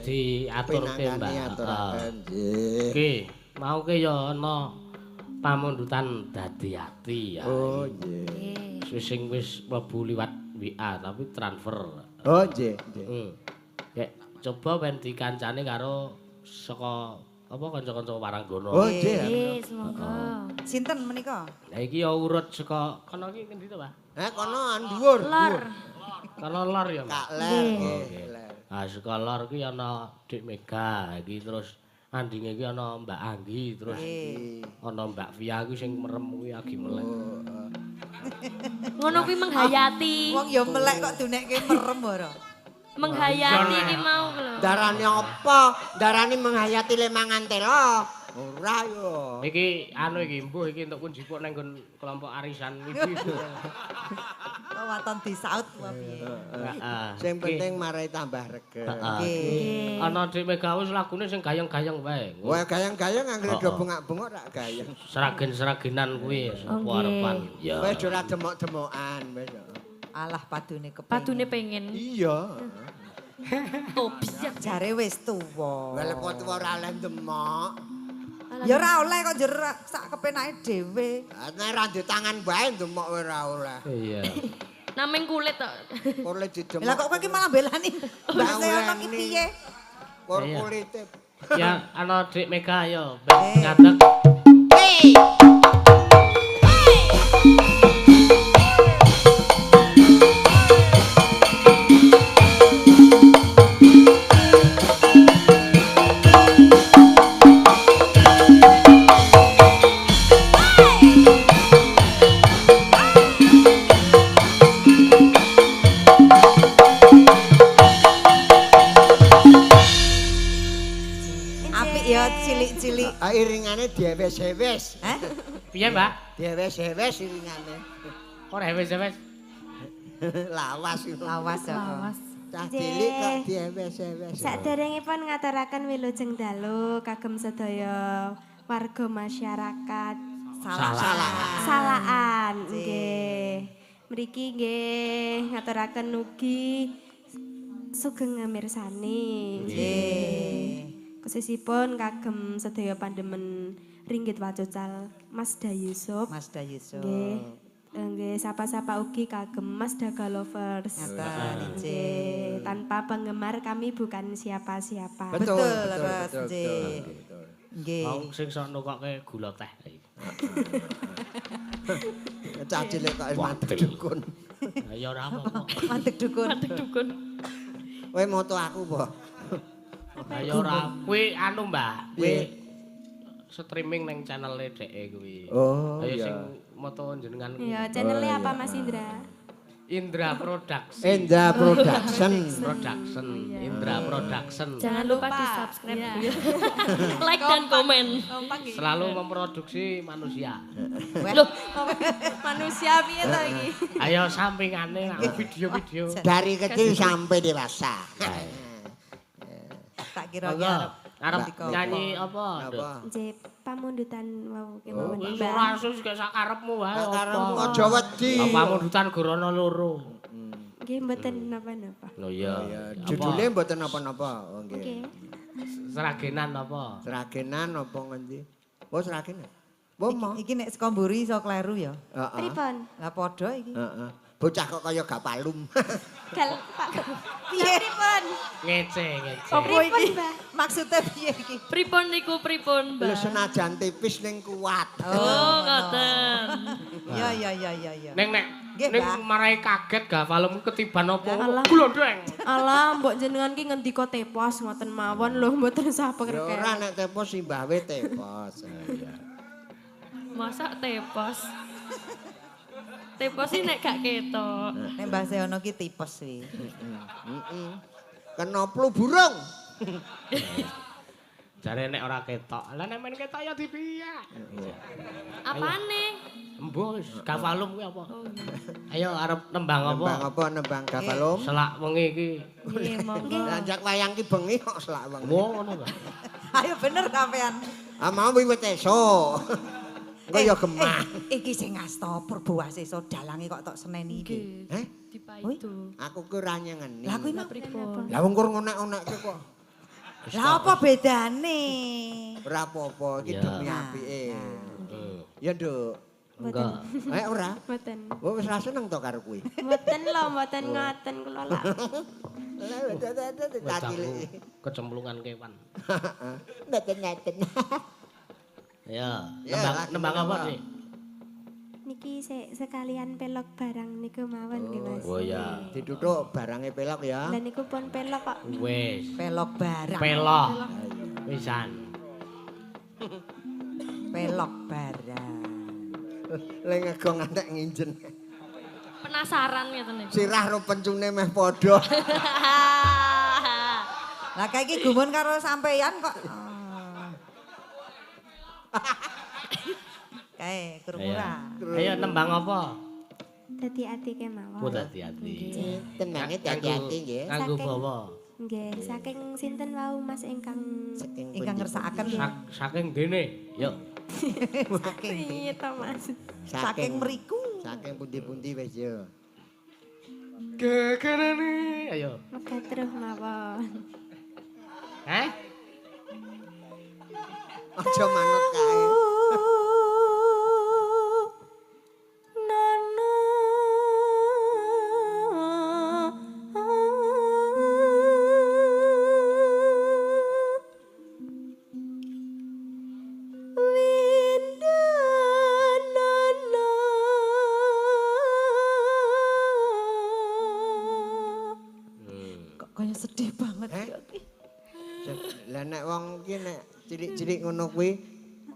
diaturke, Mbak. Aturaken nggih. Oke, mau ke ya ana pamundutan dadi ati ya. Oh nggih. Wis sing wis mlebu liwat WA tapi transfer. Oh nggih, nggih. Kek coba ben dikancane karo saka apa kanca-kanca Waranggana. Oh nggih. Nggih, semoga. Sinten menika? Lah iki ya urut saka kono iki ngendi to, Pak? Kono dhuwur. Lor. Kono lor ya, Mas. Kak ler nggih. Ah saka lor iki ana Dik Mega iki terus andinge iki ana Mbak Anggi terus ana Mbak Via kuwi sing merem kuwi agi melek. Ngono kuwi menghayati. Wong ya melek kok dunekke merem ora. Menghayati iki mau lho. Darane apa? Darane menghayati le mangan telo. Ora yo. Iki anu iki mbuh iki entuk kunjipuk nang nggon kelompok arisan ibu-ibu. Kok waton disaut wae piye. Heeh. Sing penting marai tambah regeng. Heeh. Ana Dik Mega wis lagune sing gayeng-gayeng wae. Wah gayeng-gayeng anggere do bengak-bengok rak gayeng. Seragen-seragenan kuwi sapa arepan. Ya. Wis ora demok-demokan wis. Alah padune kepengin. Padune pengen. Iya. Tobiat jare wis tuwa. Lah kok tuwa ora oleh demok. Ya ora oleh kok njur sak kepenake dhewe. Nek ora ndek tangan wae demok ora oleh. Iya. Nameng kulit tok. Kulit didemok. Lah kok kowe iki malah belani Mbak Seono ki piye? Kur kulite. Ya ana Dik Mega ayo ben ngadeg. Hey. Iringane diewes-ewes. Hah? Piye, Mbak? Diewes-ewes iringane. Ora ewes-ewes. Lawas iku. Lawas ya. Lawas. Cah cilik kok diewes-ewes. Saderengipun ngaturaken wilujeng dalu kagem sedaya warga masyarakat Salaan. Nggih. Mriki nggih ngaturaken ugi sugeng ngamirsani. Nggih. Khususipun kagem sedaya pandemen ringgit wacucal Mas Dayusuf. Mas Dayusuf. Nggih. Nggih, sapa-sapa ugi kagem Mas Daga Lovers. Ngaten nggih. Tanpa penggemar kami bukan siapa-siapa. Betul, Betul, betul. Nggih. Wong sing sok nukokke gula teh. Cah cilik kok mandek dukun. Ya ora apa-apa. Mandek dukun. Mandek dukun. Kowe moto aku apa? Ayo ora kuwi anu Mbak, kuwi streaming nang channel-e dheke kuwi. Oh, ayo iya. Sing moto jenengan kuwi. Iya, channel-e apa Mas Indra? Indra Production. Indra Production. Production. Indra Production. Jangan lupa di-subscribe. Like dan komen. Selalu memproduksi manusia. Loh, manusia piye to iki? Ayo sampingane video-video. Dari kecil sampai dewasa. Tak kira arep nyanyi apa? Nggih, pamundutan wau kemawon. Wis ora sus gak sakarepmu wae. Sakarepmu aja wedi. Pamundutan gorono loro. Nggih, mboten napa-napa. Lho iya. Judule mboten napa-napa. Oh nggih. Seragenan apa? Seragenan apa ngendi? Oh seragenan. Apa? Iki nek saka mburi iso kleru ya. Heeh. Pripun? Lah padha iki. Heeh. Bocah kok kaya gak palum. Gal Pak. Piye pripun? Ngece, ngece. Apa iki? Mbah? Maksudnya piye iki? Pripun niku pripun, Mbak? Lho senajan tipis ning kuat. Oh, ngoten. Iya iya iya iya iya. Ning nek ning marai kaget gak palem ketiban apa glondeng. Alah, mbok jenengan ki ngendika tepos ngoten mawon lho mboten usah Ya ora nek tepos simbahe tepos. Iya. Masak tepos. Tepos sih nek gak ketok. Nek Mbah Seono ki tipes kuwi. Heeh. Kena flu burung. Jare nek ora ketok. Lah nek men ketok ya dipiye? Apane? Embuh wis gafalum kuwi apa? Ayo arep nembang apa? Nembang apa? Nembang gafalum. Selak wengi iki. Nggih, monggo. Lanjak wayang ki bengi kok selak wengi. Oh, ngono ta. Ayo bener sampean. Ah mau wiwit esuk. Engko ya gemah. Iki sing ngasta Purbowaseso dalange kok tok seneni iki. Heh? Dipaido. Aku ki ora nyengeni. Lah kuwi Lah pripun? Lah wong kur ngonek-onekke kok. Lah apa bedane? Ora apa-apa, iki demi apike. Ya, Nduk. Enggak. Eh ora. Mboten. Oh wis ra seneng to karo kuwi. Mboten lho, mboten ngoten kula lak. Lah kecemplungan kewan. Mboten ngaten. Ya, nembang apa sih? Niki sekalian pelok barang niku mawon nggih Mas. Oh iya. Dituthuk barange pelok ya. Lah niku pun pelok kok. Wis. Pelok barang. Pelok. Wisan. Pelok barang. Le ngegong ngantek nginjen. Penasaran ngeten niku. Sirah ro pencune meh padha. Lah kae iki gumun karo sampeyan kok. Kae krungu ra. Ayo nembang apa? Dadi ati kemawon. Oh dadi ati. Tenange dadi ati nggih. Kanggo bawa. Nggih, saking sinten wau Mas ingkang ingkang ngersakaken saking dene. Yo. Saking piye to Mas? Saking mriku. Saking pundi-pundi wis yo. Gegerane ayo. Megatruh mawon. Heh? Aja manut kae. Kok kaya sedih banget ya. Lah nek wong iki nek cilik-cilik ngono kuwi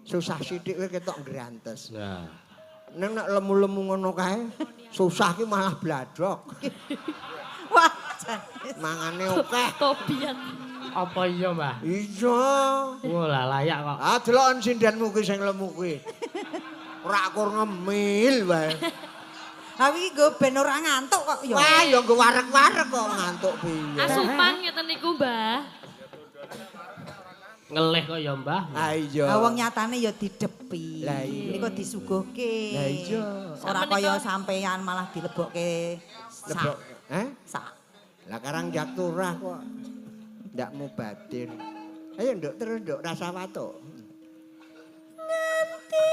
susah sithik kuwi ketok ngrantes. Nah. Nek nek lemu-lemu ngono kae susah ki malah bladok. Wah, mangane akeh. Tobiat. Apa iya, Mbah? Iya. Wah, lah layak kok. Ah deloken sindenmu kuwi sing lemu kuwi. Ora kur ngemil wae. Lah iki nggo ben ora ngantuk kok ya. Wah, ya nggo warek-warek kok ngantuk piye. Asupan ngeten niku, Mbah. Ngelih kok ya, Mbah. Ha iya. Lah wong nyatane ya didepi. Niku disuguhke. Lah iya. Ora kaya sampeyan malah dilebokke. Lebok. Heh? Sak. Lah karang jakturah kok ndak mubadir. Ayo nduk terus nduk rasa watuk. Nganti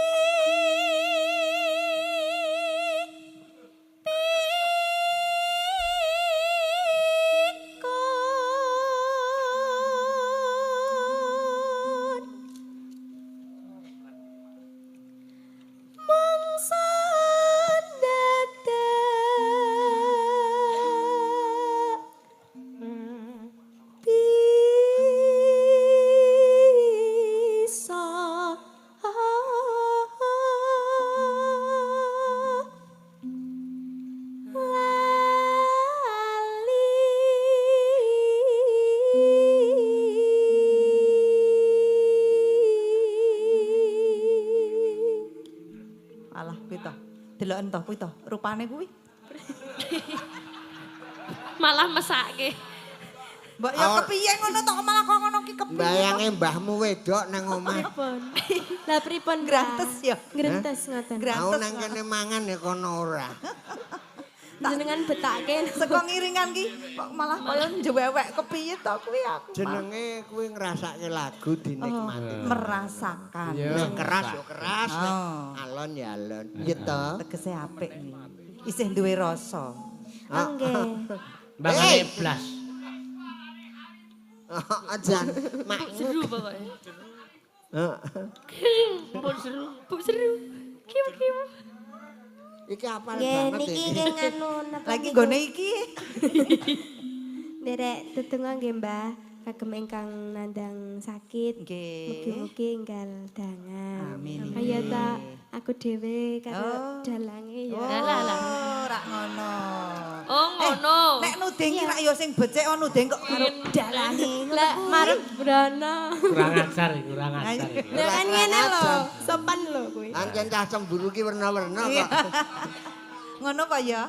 Deloken to kuwi to, rupane kuwi. Malah mesake. Mbok ya kepiye ngono to malah kok ngono ki kepiye. Bayange mbahmu wedok nang omah. Lah pripun grantes ya? Grantes ngoten. Aku nang kene mangan ya kono ora. Jenengan betake saka ngiringan ki kok malah kaya njewewek kepiye to kuwi aku. Jenenge kuwi ngrasake lagu dinikmati. Merasakan. Nek keras ya keras, nek alon ya alon. Iya to. Tegese apik iki. Isih duwe rasa. Nggih. Mbangane blas. Ajan mak seru pokoke. Heeh. Bu seru, bu seru. Kim-kim. Iki apal banget niki nggih nganu napa lagi nggone iki. Nderek tetungga nggih Mbah, kagem ingkang nandang sakit. Nggih. Mugi-mugi enggal dangan. Amin. Kaya ta aku dhewe karo dalange ya. Lah lah. Ora ngono. Oh ngono. Nek nuding ki rak ya sing becik oh nuding kok karo dalange. Lah marep brana. Kurang ajar, kurang ajar. Lah kan ngene lho, sopan lho kuwi. Ancen cah cemburu ki werna-werna kok. Ngono apa ya?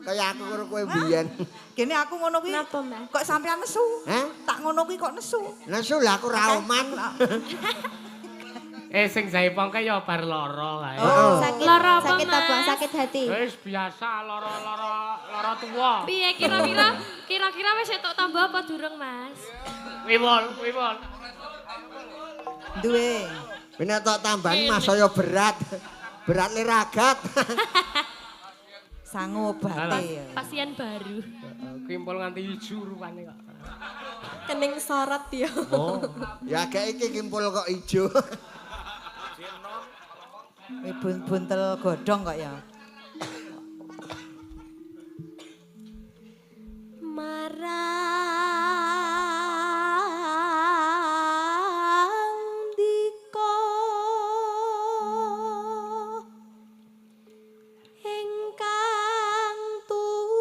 Kaya aku karo kowe mbiyen. Gene aku ngono kuwi. Napa, Mbah? Kok sampean nesu? Hah? Tak ngono kuwi kok nesu. Nesu lah aku ra oman. Sing jaipong kae ya bar lara kae. Oh. Sakit, Lara apa, sakit apa? Mas? Sakit hati. Wis biasa lara-lara lara tuwa. Piye kira-kira kira-kira wis entuk tambah apa durung, Mas? Wiwol, wiwol. Duwe. Kuwi nek tok tambahan mas saya berat. Berat le ragat. Sangu obate ya. Pasien baru. Kimpul nganti ijo rupane kok. Kening sorot ya. Oh. Ya gak iki kimpul kok ijo. Kuwi buntel godhong kok ya. Marang dika ingkang tuhu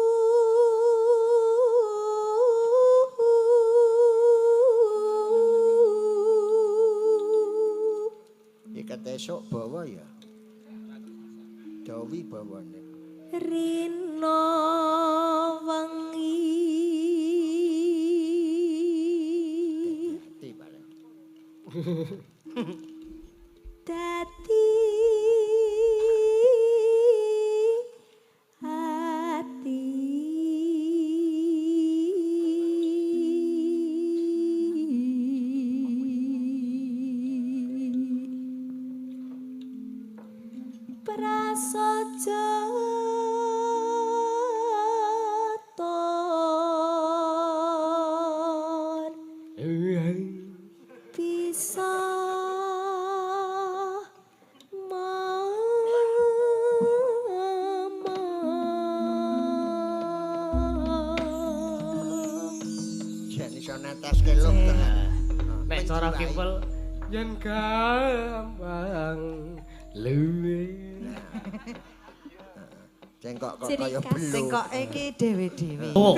Iket esuk bawa ya. Dawi bawane. Rina wengi Hati paling. dadi ati prasaja tor bisa mama Jan iso neteske luh tenan. Nek cara kimpul yen gampang luwe. Cengkok kok Ciri kaya khas. belu. Cengkoke iki dhewe-dhewe. Oh.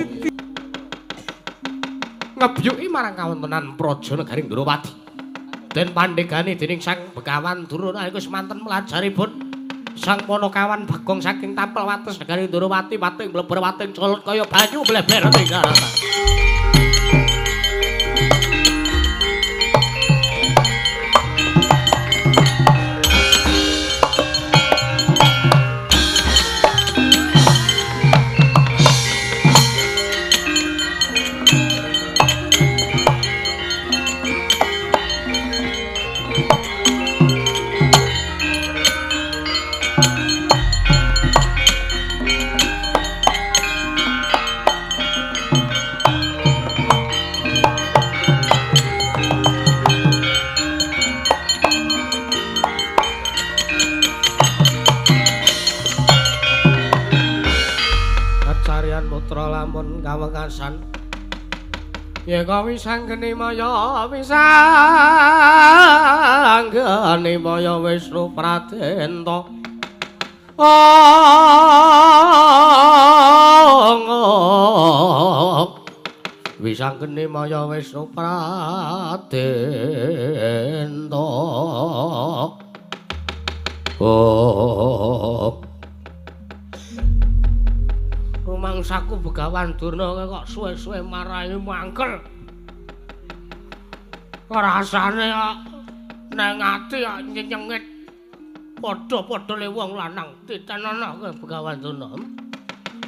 Ngebyuki marang kawontenan praja negari Ndrawati. Den pandegane dening Sang Begawan Durna iku semanten mlajaripun Sang Panakawan Bagong saking tapel wates negari Ndrawati pating mleber pating colot kaya banyu bleber ing daratan. Kacarian putra lamun kawekasan Yeka wisanggeni maya wisanggeni maya Wisnu Pradenta. Ong wisanggeni maya Wisnu Pradenta. Oh. Rumangsaku Begawan Durna kok suwe-suwe marai mangkel. Rasane kok nang ati kok nyenyengit. Padha-padha le wong lanang titenana kowe Begawan Durna.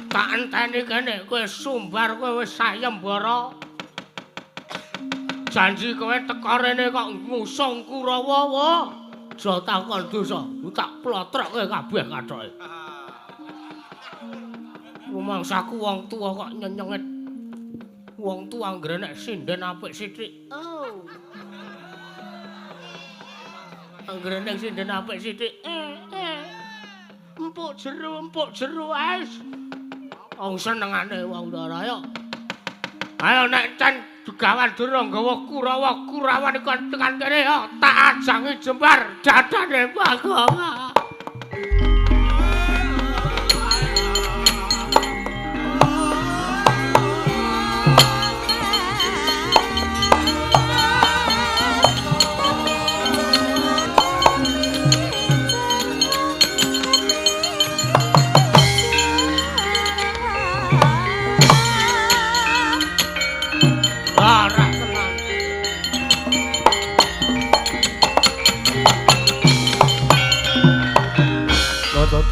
Tak enteni kene kowe sumbar kowe wis sayembara. Janji kowe teka rene kok ngusung Kurawa wa. Aja takon dosa, tak plotrok kowe kabeh kathoke. Rumangsaku wong tuwa kok nyenyengit. Wong tuwa anggere nek sinden apik sithik. Oh. Anggere nek sinden apik sithik. Empuk jero wis. Wong senengane wong ora ayo. Ayo nek cen Begawan Durna nggawa Kurawa, Kurawan iku tekan kene yo tak ajangi jembar dadane Bagong. Ora tenan.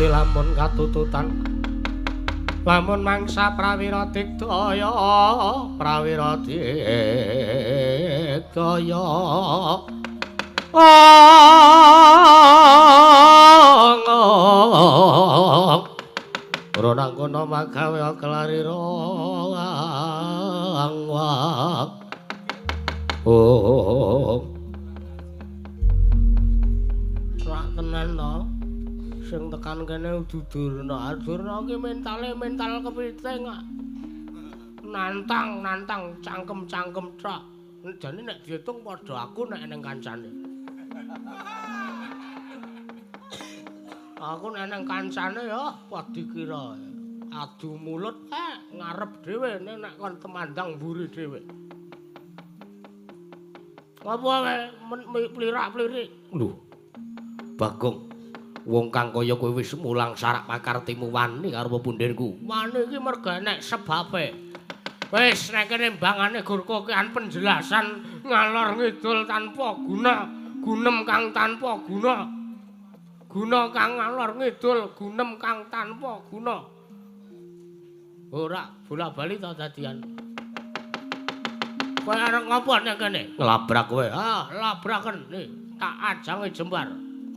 Pati lamun katututan lamun mangsa prawira digdaya prawira digdaya ora kono magawe kelarira angwak oh rak tenan to sing tekan kene udu Durna. Durna ki mentale mental kepiting kok. Nantang-nantang cangkem-cangkem tok. Jane nek diitung padha aku nek nang kancane. Aku nek nang kancane ya apa dikira. Adu mulut ngarep dhewe nek kon temandang mburi dhewe. Apa wae plirak-plirik. Lho. Bagong wong kang kaya kowe wis mulang sarak pakartimu wani karo pepundhenku. Wani iki merga enek sebabe. Wis nek kene mbangane gur kokean penjelasan ngalor ngidul tanpa guna, gunem kang tanpa guna. Guna kang ngalor ngidul, gunem kang tanpa guna. Ora bola-bali ta dadian. Kowe arep ngopo nek kene? Nglabrak kowe. Ah, labraken. Tak ajange jembar.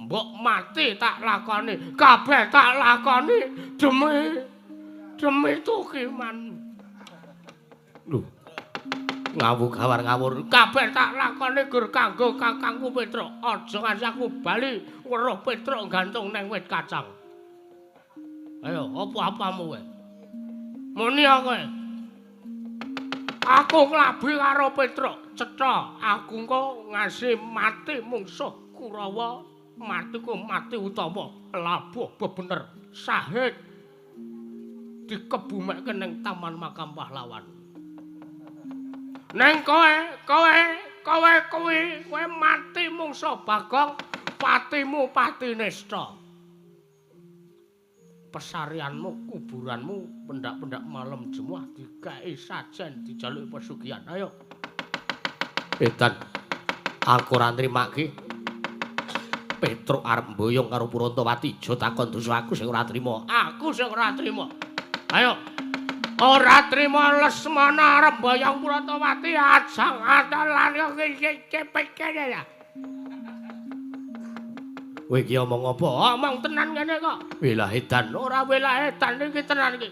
Mbok mati tak lakoni, kabeh tak lakoni demi demi Tukiman. Lho. Ngawur gawar ngawur, kabeh tak lakoni gur kanggo kakangku Petruk. Aja nganti aku bali weruh Petruk gantung nang wit kacang. Ayo, apa-apamu kowe? Muni kowe. Aku nglabi karo Petruk, cetha aku engko ngasi mati mungsuh Kurawa. Matiku mati utama labuh bebener sahid dikebumekke ning Taman Makam Pahlawan. Neng kowe kowe kowe kuwi kowe mati mungsuh Bagong, patimu pati nista. Pesarianmu, kuburanmu pendak-pendak malam Jumat dikai sajen dijaluki pesugihan. Ayo. Edan aku ora nrimake. Petruk arep mboyong karo Purantawati, aja takon dosa aku sing ora trima. Aku sing ora trima. Ayo. Ora trima Lesmana arep mboyong Purantawati ajang atelan iki cepet kene ya. Kowe iki omong apa? Omong tenan kene kok. Welah edan, ora welah edan iki tenan iki.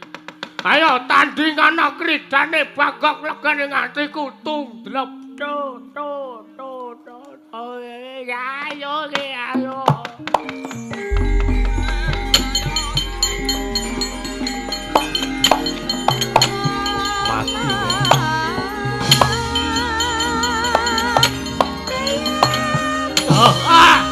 Ayo tandingana kridane Bagong legane atiku tundlep to to to to. Oh ya ayo ki ayo. Mati. Oh, ah.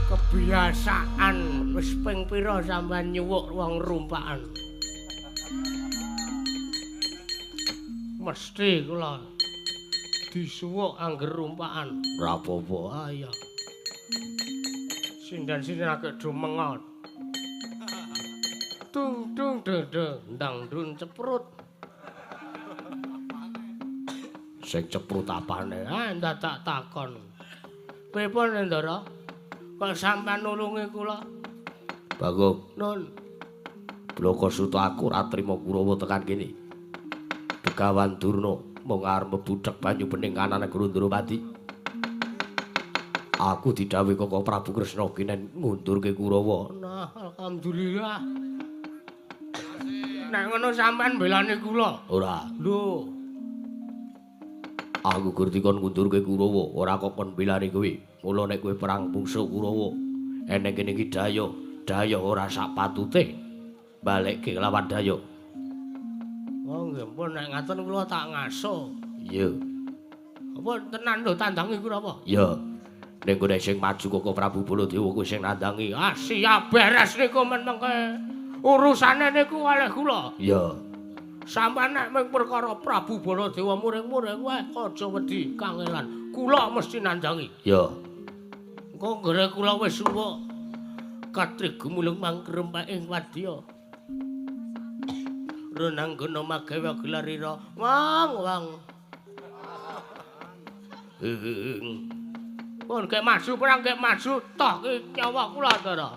Kebiasaan wis ping pira sampean nyuwuk wong rumpakan. Mesti kula disuwuk angger rumpakan. Ora apa-apa. Iya. Sinden-sinden akeh do mengot. Dung dung deng deng ndang ndun ceprut. Sing ceprut apane? Ah dadak takon. Pripun Ndara? Kok sampean nulungi kula? Bagong, Nun. Bloko Suta aku ora trima Kurawa tekan kene. Begawan Durna mung arep mebudhek banyu bening kanan negara Ndrawati. Aku didhawuhi Koko Prabu Kresna kinen ngundurke Kurawa. Nah, alhamdulillah. Nek ngono sampean belani kula. Ora. Lho. Aku gur dikon ngundurke Kurawa, ora kok kon belani kowe. Mula nek kowe perang mungsuh Kurawa, eneng kene iki daya, daya ora sak patute. Balekke lawan daya. Oh nggih, pun nek ngaten kula tak ngaso. Iya. Apa tenan lho tandangi Kurawa? Iya. Ning gone sing maju Koko Prabu Baladewa kuwi sing nandangi. Ah siap beres niku men mengke. Urusane niku kalih kula. Iya. Sampeyan nek mung perkara Prabu Baladewa muring-muring wae aja wedi kangelan. Kula mesti nandangi. Iya. Engko nggere kula wis suwuk katri gumulung mangkrempek ing wadya. Renanggana magawe gelarira wang wang. Pun gek maju perang gek maju toh ki nyawa kula Ndara.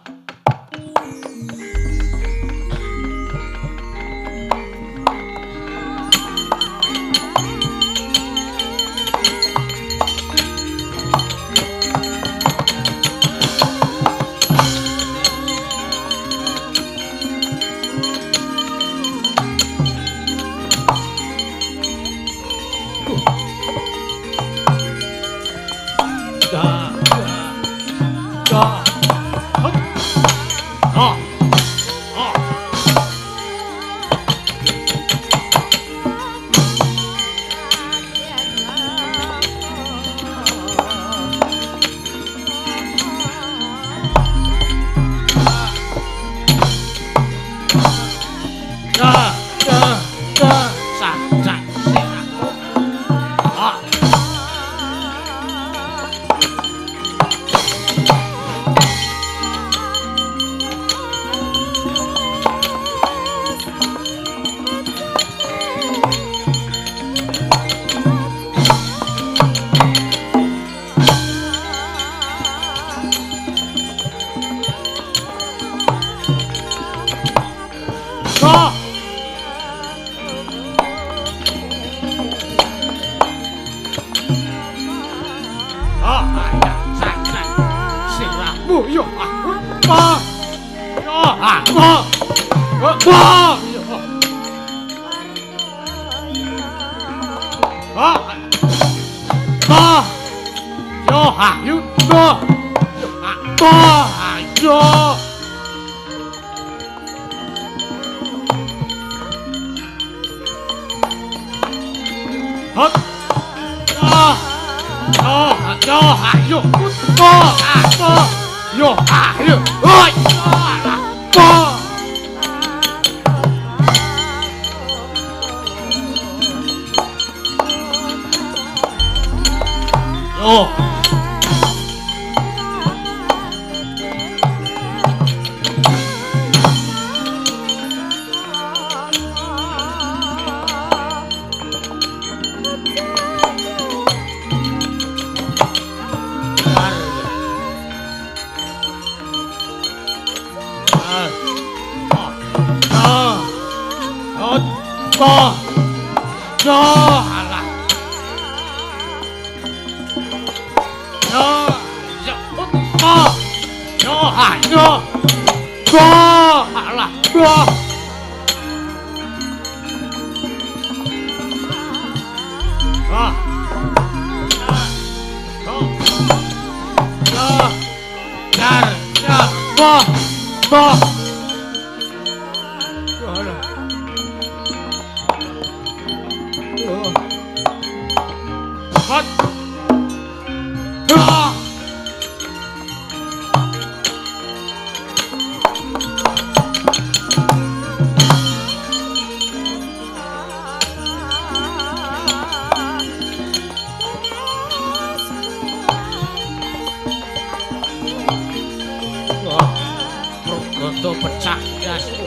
Aja pecah ndasmu.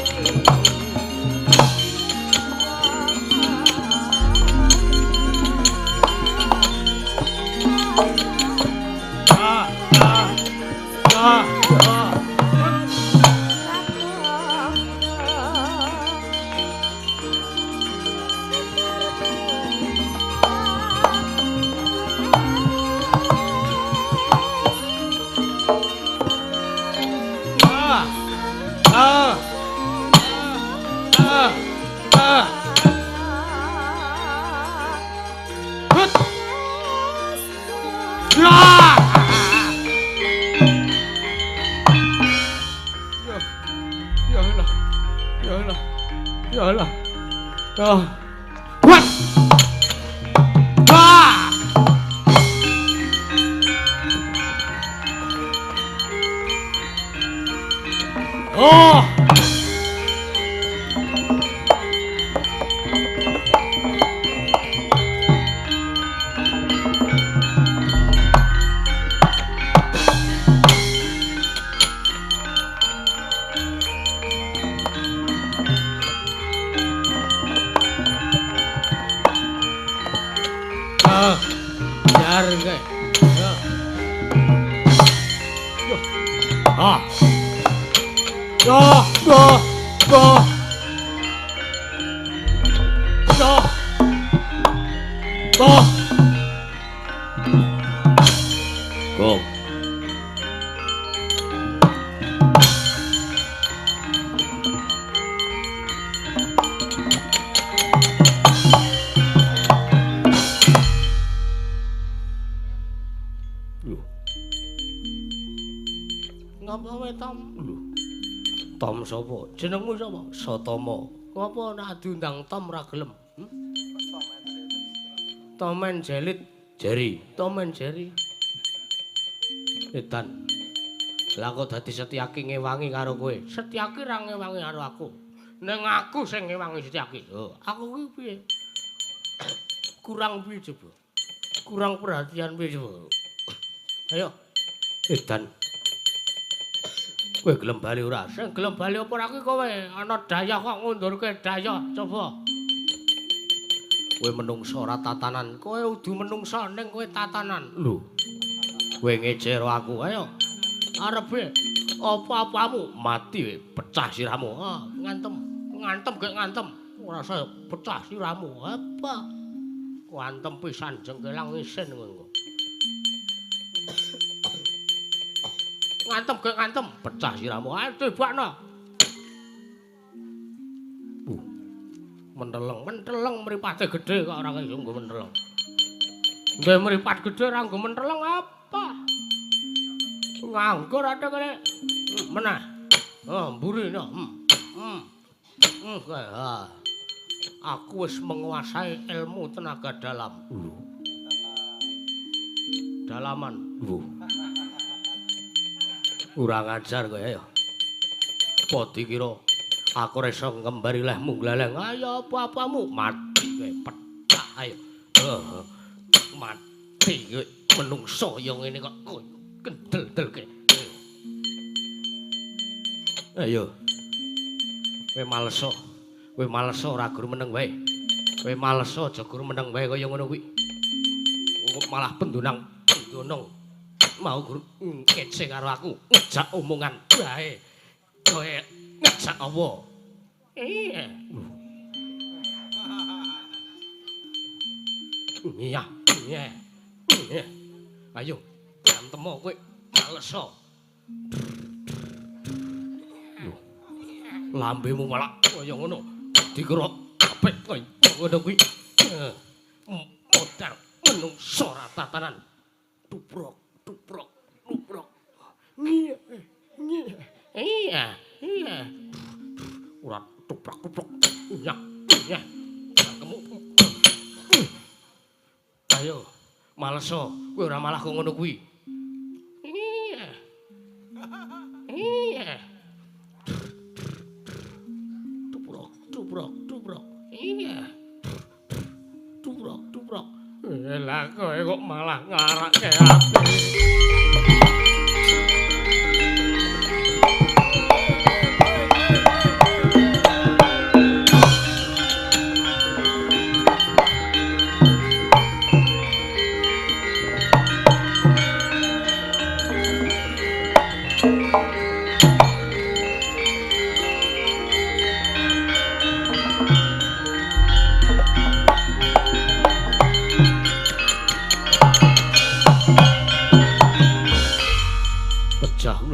Ah, ah, ah, ah. Ah, ah, ah. Hut. Ya. Ya Allah. Ya Allah. Ya Allah. Ah. Kuat. Ah. Oh. Ah, jar kae. Ah. Yo, yo, yo. Yo. Yo. Go. Lho. Ngapa kowe, Tom? Lho. Tom sapa? Jenengmu sapa? Satama. Ngapa nek diundang Tom ora gelem? Tomen Jelit Jerry. Tomen Jerry. Edan. Lah kok dadi Setyaki ngewangi karo kowe? Setyaki ra ngewangi karo aku. Ning aku sing ngewangi Setyaki. Lho, aku kuwi piye? Kurang piye coba? Kurang perhatian piye coba? Ayo. Edan. Kowe gelem bali ora? Sing gelem bali apa ora kuwi kowe? Ana dayah kok ngundurke dayah, coba. Kowe menungso ora tatanan. Kowe udu menungso ning kowe tatanan. Lho. Kowe ngecero aku. Ayo. Arepe apa-apamu mati pecah sirahmu. Ah, ngantem, ngantem gek ngantem. Ora saya pecah sirahmu. Apa? Ngantem pisan jengkelang isin kowe engko. Ngantem gek ngantem, pecah sirahmu. Ayo tibakno. Menteleng, menteleng mripate gedhe kok ora iso nggo menteleng. Nggih mripat gedhe ora nggo menteleng apa? Nganggur ate kene. Menah. Oh, mburi no. Aku wis menguasai ilmu tenaga dalam. Lho. Dalaman. Lho. Kurang ajar kowe ya. Apa dikira aku ora iso ngembari lehmu gleleng. Ayo apa-apamu mati kowe pecah ayo. Mati kowe menungso ya ngene kok kendel-delke. Ayo. Kowe males. Kowe males ora guru meneng wae. Kowe males aja guru meneng wae kaya ngono kuwi. Malah pendunang pendunung mau guru ngece karo aku ngejak omongan wae. Kowe ngejak apa? Iya. Iya, iya. Iya. Ayo, ngantem kowe males. Lambemu malah kaya ngono. Dikira apik kaya ngono kuwi. Modar menungso ora tatanan. Tubrok, tubrok, tubrok. Iya, iya. Iya, iya. Ora tubrok, tubrok. Iya, iya. Kamu. Ayo, males kowe ora malah kok ngono kuwi. Iya. Iya. Tubrok, tubrok, tubrok. Iya. Tubrok, tubrok. Lah kowe kok malah ngarake aku.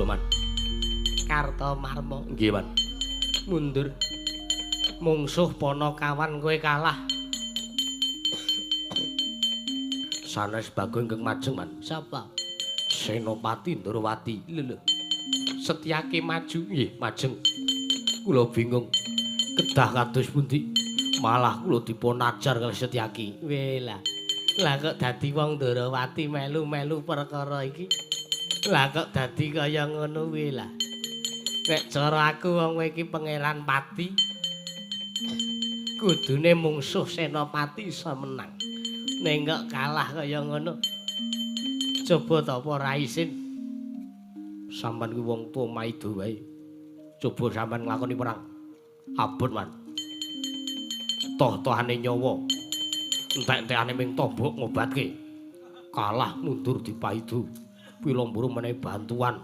lho, Man. Kartomarma. Nggih, Man. Mundur. Mungsuh Panakawan kowe kalah. Sanes Bagong ingkang majeng, Man. Sapa? Senopati Ndorowati. Lho lho. Setyaki maju. Nggih, majeng. Kula bingung. Kedah kados pundi? Malah kula dipun ajar kalih Setyaki. Welah. Lah kok dadi wong Ndorowati melu-melu perkara iki? Lah kok dadi kaya ngono kuwi lah. Nek cara aku wong kowe iki pangeran pati, kudune mungsuh Senopati iso menang. Ning kok kalah kaya ngono. Coba ta apa ora isin? Sampeyan kuwi wong tuwa maido wae. Coba sampeyan nglakoni perang. Abot, Man. Toh-tohane nyawa. Entek-entekane ming tombok ngobatke. Kalah mundur dipaido. Pilamburu menehi bantuan.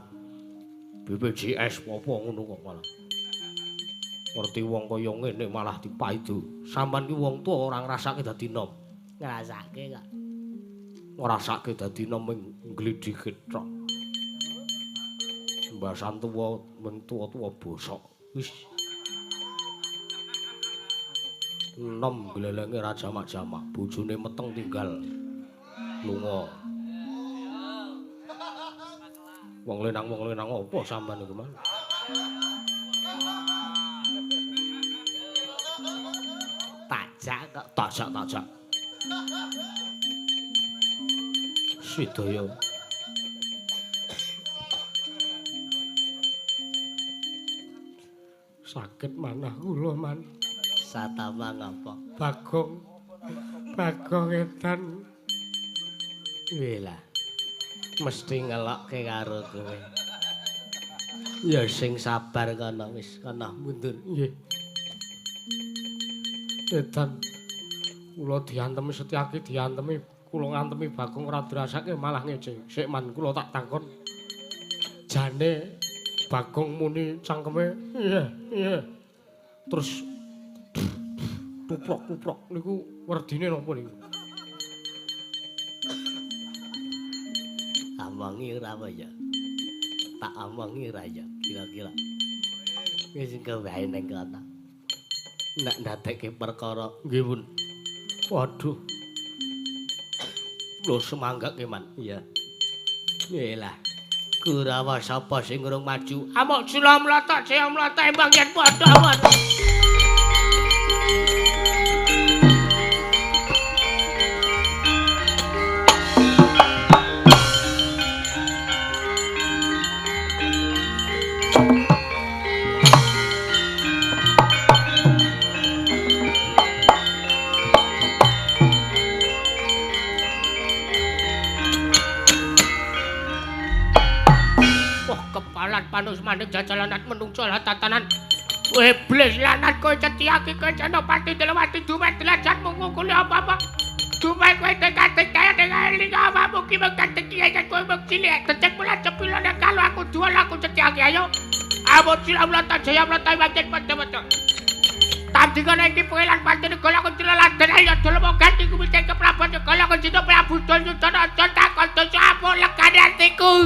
BPJS apa ngono kok malah. Ngerti wong kaya ngene malah dipaido. Sampeyan ki wong tuwa ora ngrasake dadi nom. Ngrasake kok. Ngrasake dadi nom ming ngglidhike tok. Jembasan tuwa ming tuwa-tuwa bosok. Wis. Nom glelenge ra jamak-jamak, bojone meteng tinggal lunga. Wong lenang apa sampean iku, Man? Tajak kok, tajak. Sidaya. Sakit manah kula, Man. Satama ngapa? Bagong. Bagong edan. Welah. Mesti ngelokke karo kowe. Ya sing sabar kono wis kono mundur. Nggih. Edan. Kula diantemi Setyaki diantemi, kula ngantemi Bagong ora dirasake malah ngece. Sik Man kula tak takon. Jane Bagong muni cangkeme iya, iya. Terus tuprok-tuprok niku werdine napa niku? Amongi ora apa ya? Tak omongi ora ya kira-kira. Wis engko wae ning kono. Nek ndadekke perkara nggih, Pun. Waduh. Lho semanggake, Man. Iya. Ngelah. Kurawa sapa sing urung maju? Amok sila mlotok, saya mlotok embang yen padha padha. Panus mandeg jajalanat menungso tatanan. Iblis lanat kowe Setyaki kowe Senopati Ndorowati dumet derajatmu ngukuli apa-apa. Dumet kowe tekate kaya dengan eling awakmu ki mung kiye kowe mung cilik decek mula cepilane kalau aku jual aku Setyaki ayo. Amot sila mlata jaya mlata wajen padha-padha. Tandingane iki pengelan pancen golek aku cilalan ayo dolemo ganti kumite ke Prabu golek aku cita Prabu Duryudana aja takon dosa apa legane atiku.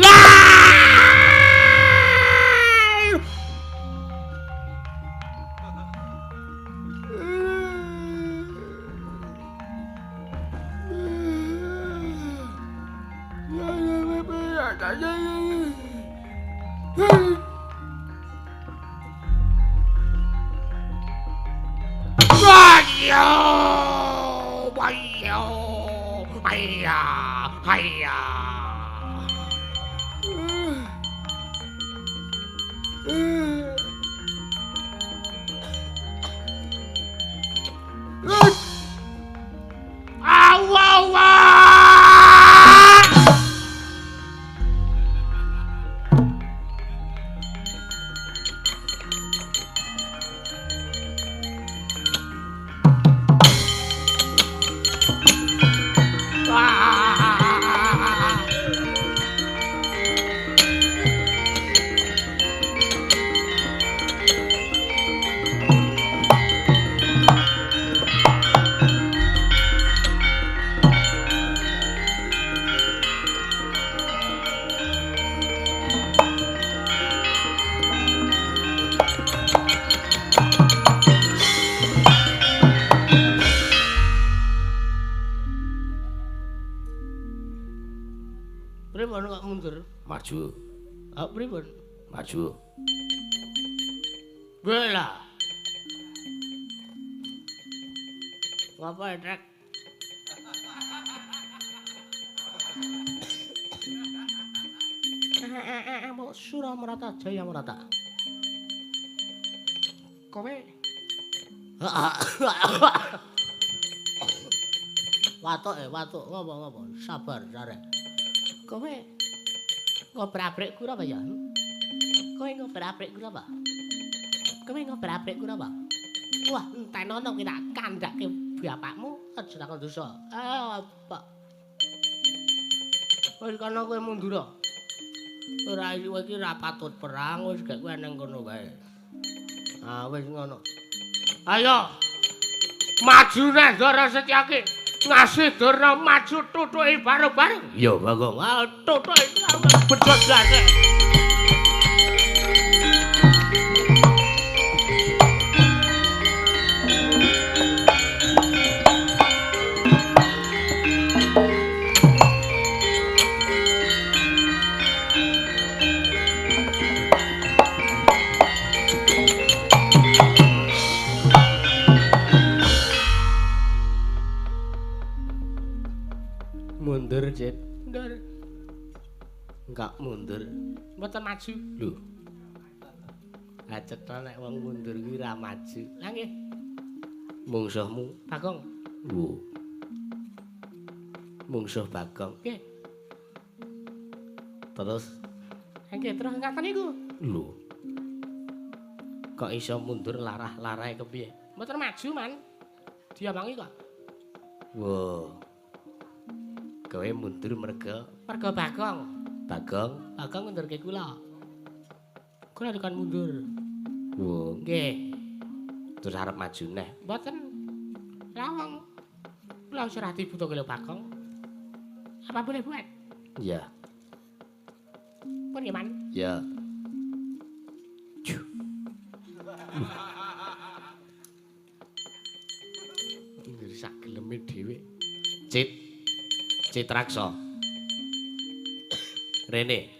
Pripun kok mundur? Maju. Ah, pripun? Maju. Bela. Ngapa trek? Sura Merata Jaya Merata. Kowe watuk watuk ngopo-ngopo sabar sarek. Kowe ngobrak-abrik kura apa ya? Kowe ngobrak-abrik kura apa? Kowe ngobrak-abrik kura apa? Wah, entenono ki tak kandhake bapakmu aja takon dosa. Apa? Wis kono kowe mundur. Ora kowe iki ora patut perang, wis gak kowe nang kono wae. Ah, wis ngono. Ayo. Maju neh Ndara Setyaki. Ngasih Durna maju tutuki bareng-bareng. Iya, Bagong. Ah, tutuki bedhot blase. Mundur, Cit. Mundur. Enggak mundur. Mboten maju. Lho. Ha cetha nek wong mundur kuwi ra maju. Lah nggih. Mungsuhmu Bagong. Lho. Mungsuh Bagong. Nggih. Terus nggih terus ngaten niku. Lho. Kok iso mundur larah-larahe kepiye? Mboten maju, Man. Diamangi kok. Wah. Kowe mundur merga merga Bagong. Bagong, Bagong ngundurke kula. Kula dikon mundur. Wah, nggih. Terus arep maju neh. Mboten. Lah wong kula wis ora dibutuhke lho Bagong. Apa boleh buat? Iya. Pun nggih, Man? Iya. Mundur sak geleme dhewe. Cit. Citraksa. Rene.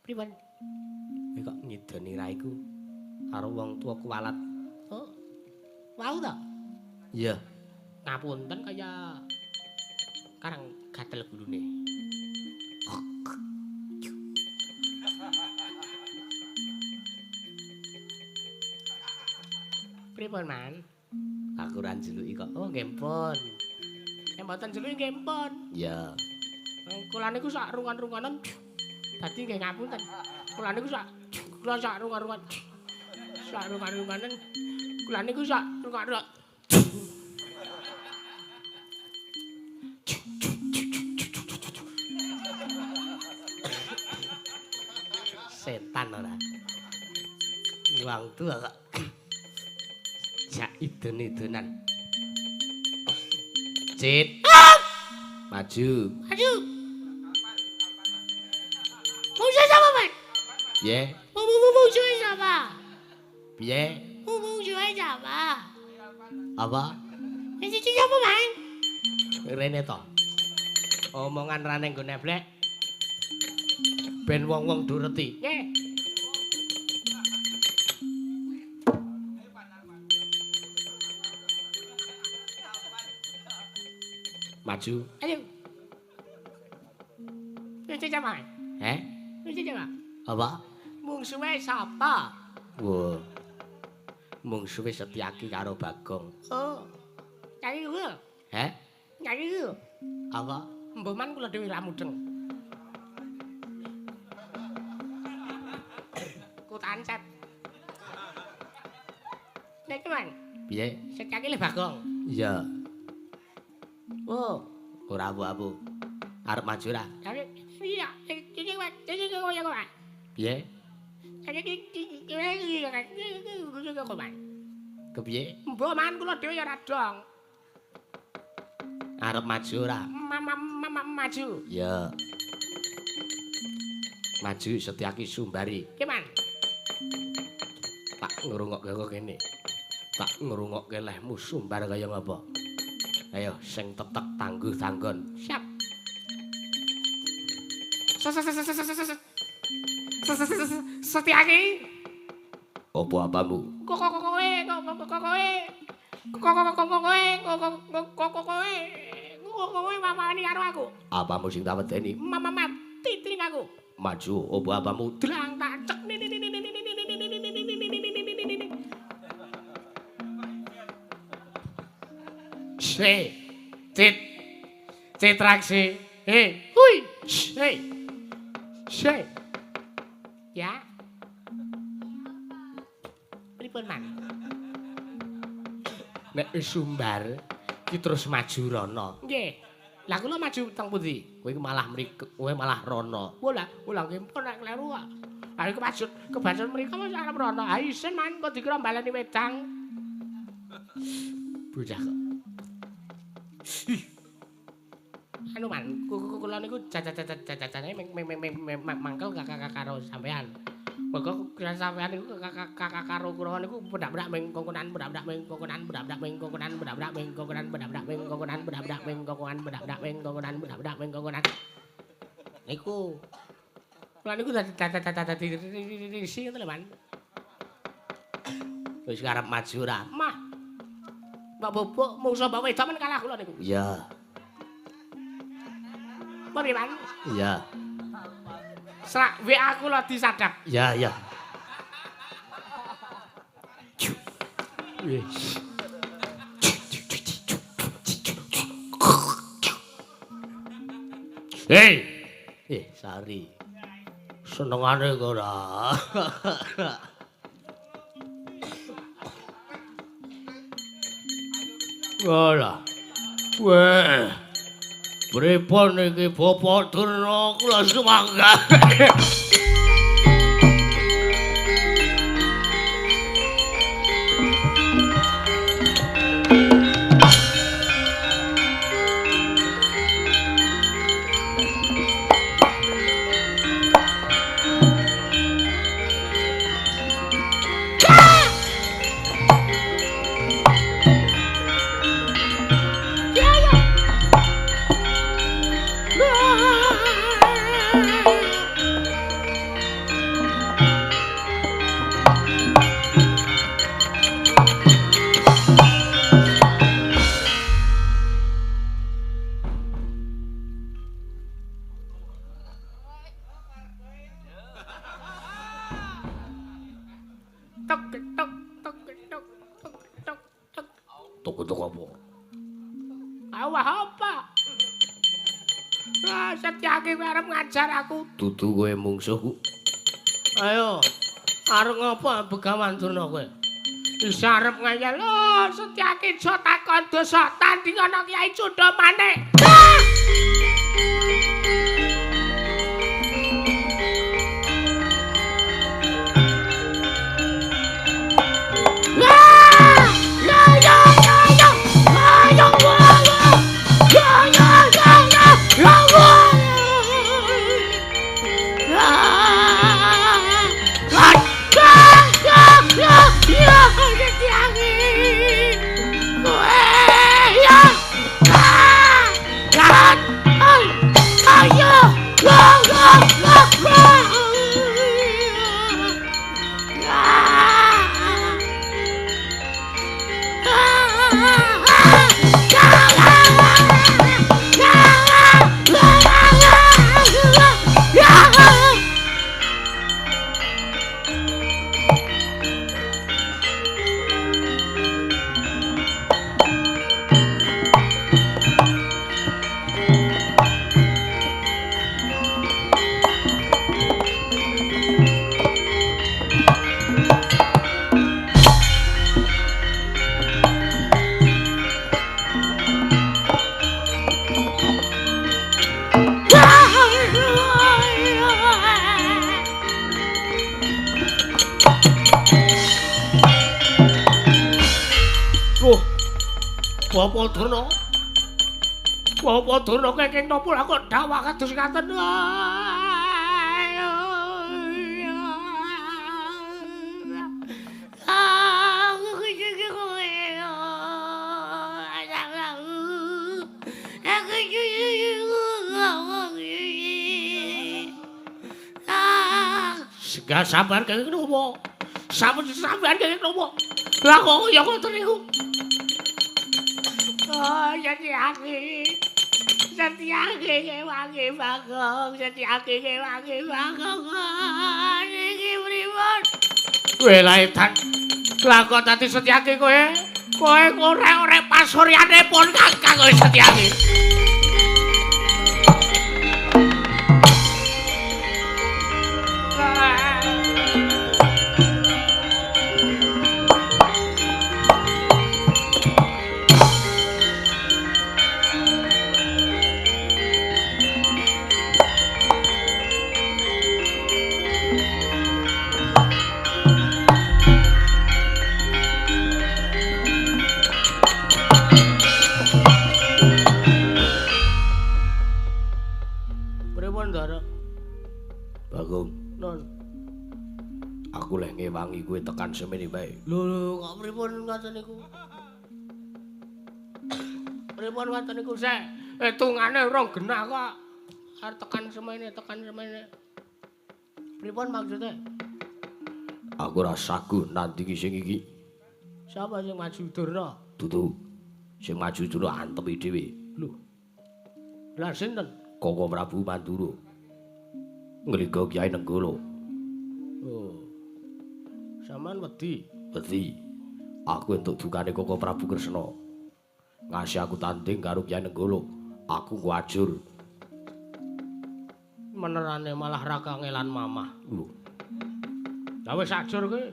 Pripun? Kowe kok nyidoni raiku karo wong tuwa kuwalat. Oh. Wau ta? Iya. Ngapunten kaya karang gatel gulune. Pripun, Man? Aku ora njeluki kok. Oh, nggih pun. Nek mboten njeluki nggih pun. Iya. Kula niku sak rungan-runganan. Dadi nggih ngapunten. Kula niku sak kula sak rungan-rungan. Sak rungan-runganan. Kula niku sak rungan-rungan. Setan ora. Wong tuwa kok. Jak idun-idunan. Cit. Maju. Maju. Mungsuh sapa, Pak? Piye? Mungsuhe sapa? Piye? Mungsuhe sapa? Apa? Sing sapa, Man? Rene to. Omongan ra ning nggone blek. Ben wong-wong do reti. Nggih. Maju. Ayo. Wis sapa? Heh? Wis sapa? Apa? Mungsuhe sapa? Wah. Mungsuhe Setyaki karo Bagong. Oh. Nyari kuwi. Heh? Nyari kuwi. Apa? Mbah man kula dhewe ra mudeng. Ku tancep. Nek man. Piye? Setyaki le Bagong. Iya. Oh, ora abu-abu. Arep maju ra? Iya, iki kok. Piye? Kepiye? Mbah man kula dhewe ya ora dong. Arep maju ora? Maju. Iya. Maju Setyaki Sumbari. Ki man. Tak ngrungokke kok kene. Tak ngrungokke lehmu sumbar kaya ngapa. Ayo sing tetek tangguh tanggon. Siap. Setyaki. Apa apamu? Kok kowe kowe kowe kowe wawani karo aku. Apamu sing tak wedeni? Mama mati tring aku. Maju apa apamu? Dlang tak cek. Se tit citraksi. He hui. He. Se. Ya. Pripun man? Nek wis sumbar ki terus maju rono. Nggih. Lah kula maju teng pundi? Kowe malah mriku, kowe malah rono. Wah, lah nggih pun nek kleru kok. Ha iku kebacut, kebacut mriku wis arep rono. Ha isin man kok dikira baleni wedang. Bocah kok. Anu man, kula niku jajane mangkel karo sampean. Mergo sampean niku karo kula niku pendak-pendak ming kongkonan, pendak-pendak ming kongkonan, pendak-pendak ming kongkonan, pendak-pendak ming kongkonan, pendak-pendak ming kongkonan, pendak-pendak ming kongkonan, pendak-pendak ming kongkonan, pendak-pendak ming kongkonan. Niku. Kula niku dadi risi ngoten lho, Man. Wis arep maju ra? Mah. Mbak bobok mungso mbak wedok men kalah kula niku. Iya. Mari, Man. Iya. Serak WA kula disadap. Iya, iya. Wis. Hei. Sari. Senengane kok ora. Walah. Weh. Pripun iki Bapak Durna kula sumangga. Aku. Dudu kowe mungsuhku. Ayo, arep ngapa Begawan Durna kowe? Isa arep ngayal. Oh, Setyaki aja takon dosa tanding ana Kyai Cundha Manik. Bapak Durna. Bapak Durna kenging napa lha kok dawah kados ngaten. Segah sampean kenging napa? Sampean kenging napa? Lah kok ya ngoten niku. Oh, Setyaki. Setyaki ngewangi Bagong, Setyaki ngewangi Bagong. Niki pripun? Welah edan. Lah kok dadi Setyaki kowe? Kowe ngorek-orek pasuryane pun Kakang kowe Setyaki. Bagong, Non. Aku leh ngewangi kowe tekan semene bae. Lho lho, kok pripun ngoten niku? Pripun ngoten niku sek? Hitungane rong genah kok. Arep tekan semene, tekan semene. Pripun maksudnya? Aku ora saguh nandingi sing iki. Sapa sing maju Durna? Dudu. Sing maju Durna antepi dhewe. Lho. Lah sinten? Koko Prabu Mandura. Ngliga Kyai Nenggala. Oh. Sampeyan wedi? Wedi. Aku entuk dukane Koko Prabu Kresna. Ngasih aku tanding karo Kyai Nenggala. Aku kuajur. Menerane malah ra kangelan mamah. Lho. Lah wis ajur kowe.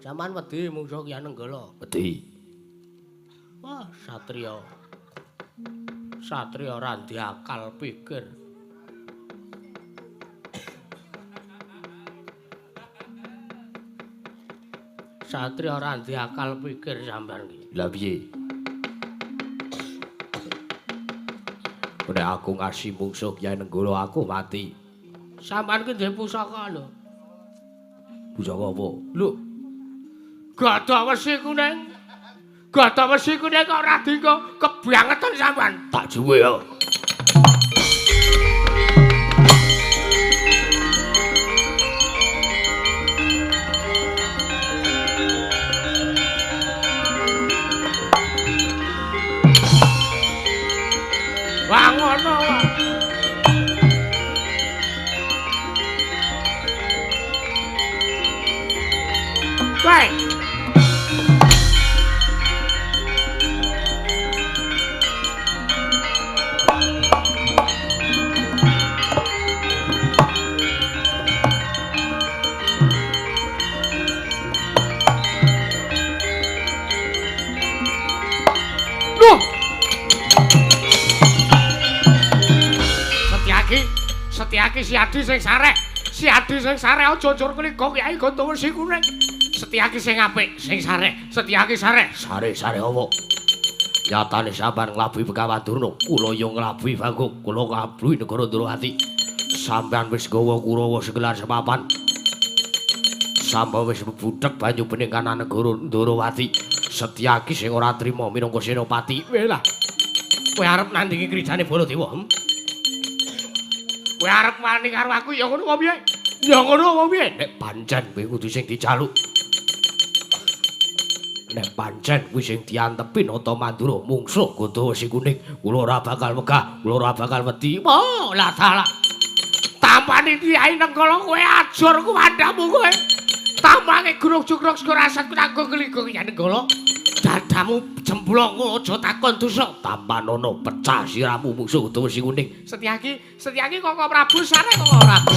Sampeyan wedi mungsuh Kyai Nenggala? Wedi. Wah, satriya. Satriya ora ndek akal pikir. Satriya ora ndek akal pikir sampean iki. Lah piye? Nek aku ngasih mungsuh Kyai Nenggala aku mati. Sampeyan ki duwe pusaka lho. Pusaka apa? Lho. Gada wesi kuning. Gada wesi kuning kok ora dinggo kebangetan sampean. Tak juwe ya. Wah ngono. Woi. Loh. Setyaki si Adi sing sareh. Si Adi sing sareh aja njur kligo Kyai Ganda Wesi Kuning. Setyaki sing apik, sing sareh. Setyaki sareh. Sare-sare apa? Nyatane sampean nglabuhi Begawan Durna, kula yo nglabuhi Bagong, kula nglabuhi negara Ndrawati. Sampean wis gawa Kurawa segelar sepapan. Sampean wis budheg banyu bening kanan negara Ndrawati. Setyaki sing ora trima minangka senopati. Welah. Kowe arep nandingi krijane Baladewa? Kowe arep wani karo aku ya ngono apa piye? Ya ngono apa piye? Nek pancen kowe kudu sing dijaluk. Nek pancen kuwi sing diantepi Nata Mandura mungsuh Ganda Wesi Kuning, kula ora bakal wegah, kula ora bakal wedi. Oh, lah dalah. Tampane Kyai Nenggala kowe ajur kuwandamu kowe. Tampane gunung jugruk sego rasat tanggo kligo Kyai Nenggala. Dadamu jemblong aja takon dosa. Tampanono pecah siramu mungsuh Ganda Wesi Kuning. Setyaki, Setyaki Koko Prabu sare Koko Prabu.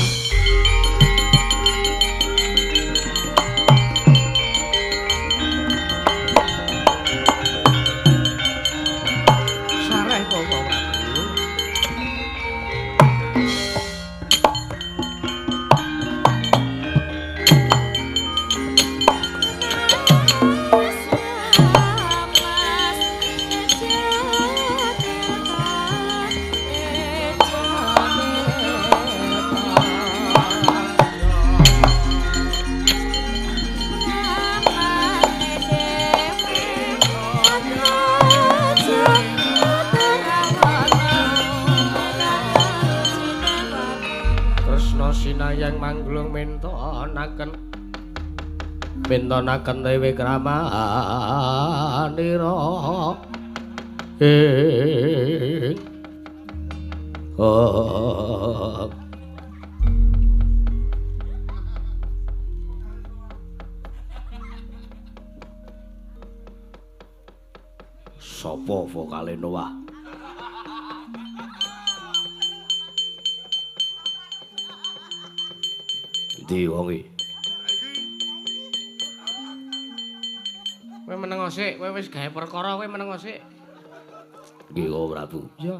Sare Koko Prabu. Mas Yang mangglung mintonaken mintonaken dewi kramanira ing oh. Sapa vokale Noah? Endi wonge? Kowe meneng sik, kowe wis gawe perkara, kowe meneng sik. Nggih, Koko Prabu. Iya.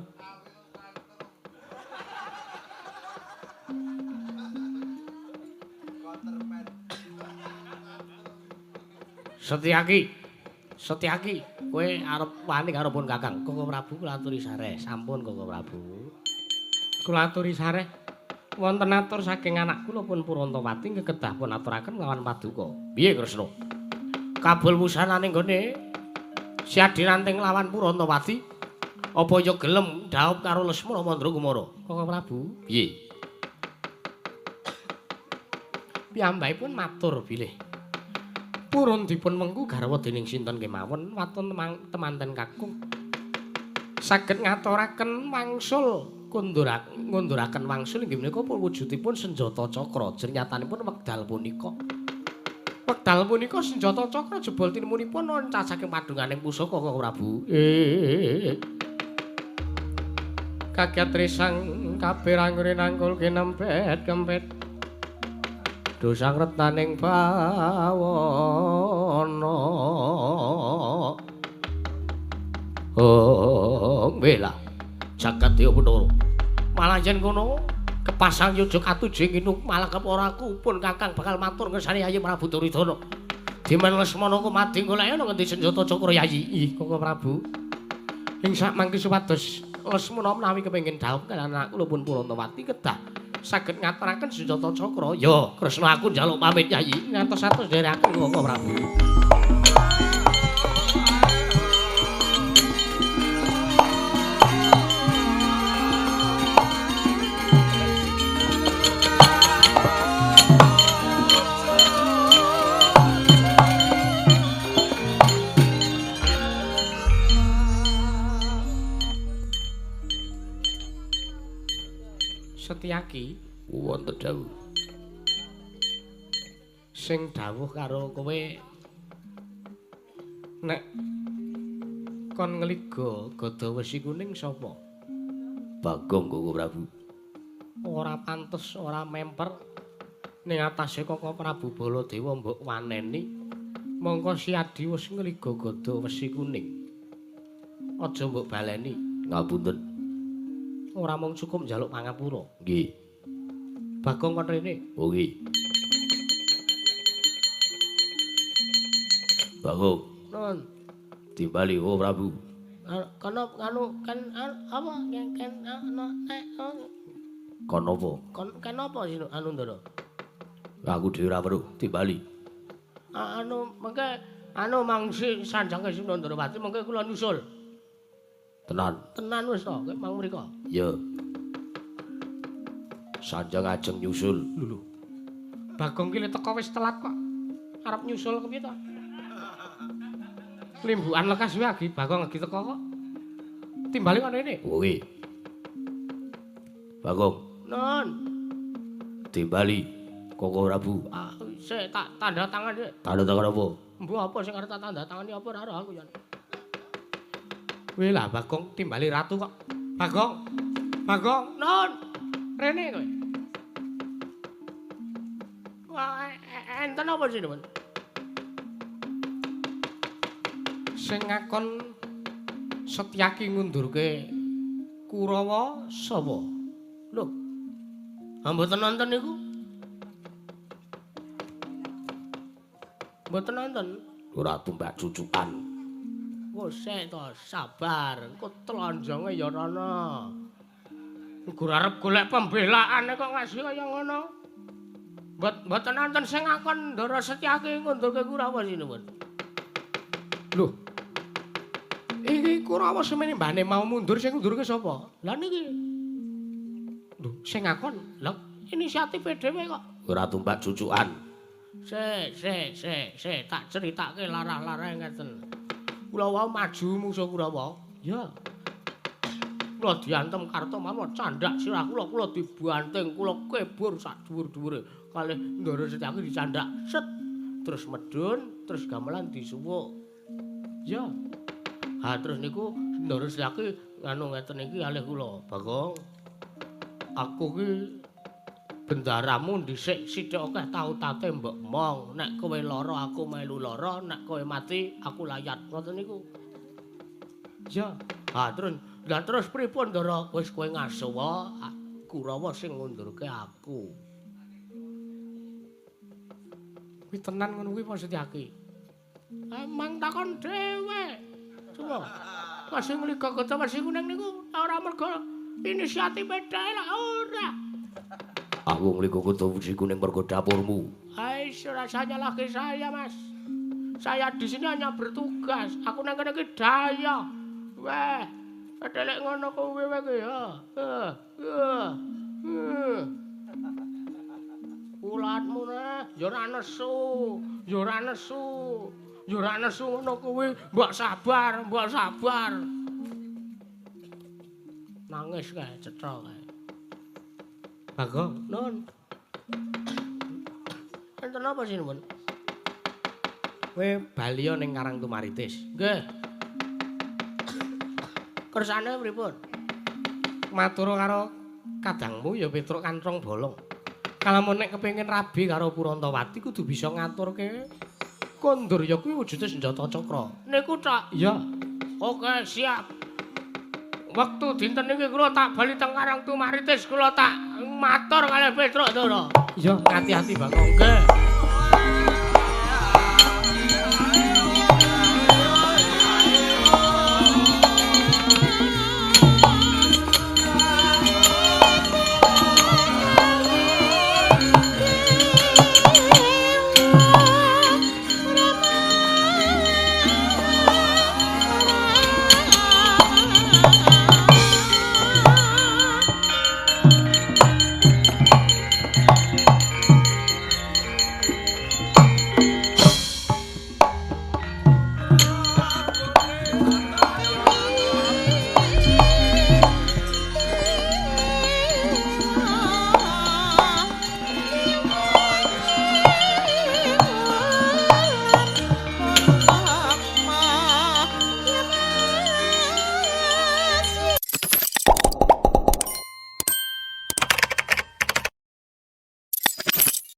Setyaki. Setyaki, kowe arep wani karo pun Kakang. Koko Prabu kula aturi sareh. Sampun Koko Prabu. Kula aturi sareh. Wonten atur saking anak kula pun Purantawati kekedah pun aturaken lawan paduka. Piye Kresna? Kabul wusanane nggone Siadi ranting lawan Purantawati. Apa ya gelem dhaup karo Lesmana Mandra Kumara? Koko Prabu, piye? Piyambakipun matur bilih purun dipun wengku garwa dening sinten kemawon waton temanten kakung saged ngaturaken wangsul ngunduraken wangsul inggih menika wujudipun senjata cakra jernyatanipun wekdal punika. Wekdal punika senjata cakra jebul tinemunipun loncat saking padunganing pusaka Koko Prabu. Kaget risang kabeh rangure nangkul kinempet kempet dosang retaning bawana. Oh, bela jagat dewa Bathara. Malah yen kono kepasang yujuk atuju nginuk malah kepara aku pun Kakang bakal matur ngersane Yayi Prabu Duryudana. Dimen Lesmana kumadi golek ana ngendi senjata cakra Yayi. Ih, Koko Prabu. Ing sak mangke supados Lesmana menawi kepengin dhaup kaliyan anak kula pun Purantawati kedah saged ngaturaken senjata cakra. Ya, Kresna aku njaluk pamit Yayi. Ngantos-atos nderekaken Koko Prabu. Setyaki wonten dawuh. Sing dawuh karo kowe nek kon ngliga gada wesi kuning sapa? Bagong Koko Prabu. Ora pantes, ora memper ning atase Koko Prabu Baladewa mbok waneni. Mongko Siadi wis ngliga gada wesi kuning. Aja mbok baleni. Ngapunten. Ora mung cukup njaluk pangapura. Nggih. Bagong kon rene. Oh nggih. Bagong. Nun. Timbali Koko Prabu. Kono anu kan apa ken ana nek kon apa? Kon ken apa sih anu Ndara? Aku dhewe ora weruh, timbali. Anu mengke anu mangsi sanjange Sunda Ndrawati mengke kula nyusul. Tenan. Tenan wis to, kowe mang mriko. Iya. Sanjang ajeng nyusul. Lho lho. Bagong ki teko wis telat kok. Arep nyusul kepiye to? Limbukan lekas wae agi Bagong lagi teko kok. Timbali kono rene. Oh nggih. Bagong. Nun. Timbali Koko Prabu. Ah, sik tak tanda tangan sik. Tanda tangan apa? Mbuh apa sing arep tak tanda tangani apa ora aku ya. Weh lah Bagong timbali ratu kok. Bagong. Bagong, nun. Rene kowe. Wah, enten apa sih, Nun? Sing ngakon Setyaki ngundurke Kurawa sapa? Lho. Mboten nonton niku. Mboten nonton. Ora tumbak cucukan. Wes sik to, sabar. Engko tlonjonge ya ana. Nggur arep golek pembelaane kok ngasih kaya ngono. Mboten nonton sing ngakon Ndara Setyaki ngundurke Kurawa sinuwun. Lho. Iki Kurawa semene mbane mau mundur sing ngundurke sapa? Lah niki. Lho, sing ngakon. Lah Inisiatife dhewe kok. Ora tumbak cucukan. Sik, sik, sik, sik, tak critake larah-larahe ngeten. Kula wau maju mungsuh Kurawa. Ya. Kula diantem Kartomarma candhak sirah kula, kula dibanting, kula kebur sak dhuwur-dhuwure. Kalih Ndara Setyaki dicandak set. Terus medhun, terus gamelan disuwuk. Ya. Ha terus niku Ndara Setyaki nganu ngeten iki kalih kula, Bagong. Aku ki bendaramu dhisik sithik akeh tau-tate mbok mong. Nek kowe lara aku melu lara, nek kowe mati aku layat. Ngoten niku. Ya. Ha terus, lah terus pripun Ndara? Wis kowe ngasuwa Kurawa sing ngundurke aku. Kuwi tenan ngono kuwi Pak Setyaki. Emang takon dhewe. Coba. Masih ngliga kota Wesi Kuning niku ora mergo inisiatife dhewe lah ora. Aku ngliga kota Wesi Kuning mergo dapurmu. Ais rasanya lagi saya, Mas. Saya di sini hanya bertugas. Aku nang kene iki daya. Weh, edelek ngono kuwi wae ki ya. Heeh. Heeh. Ulatmu neh, ya ora nesu, ya ora nesu. Ya ora nesu ngono kuwi, mbok sabar, mbok sabar. Nangis kae, cetha kae. Bagong, nun. Enten apa sinuwun? Kowe baliya ning Karang Tumaritis. Nggih. Kersane pripun? Matur karo kadangmu ya Petruk Kanthong Bolong. Kalamun nek kepengin rabi karo Purantawati kudu bisa ngaturke kondur ya kuwi wujude senjata cakra. Niku tok. Iya. Oke, siap. Wektu dinten niki kula tak bali teng Karang Tumaritis kula tak matur kalih Petruk Ndara. Iya, ngati-ati Bagong. Nggih.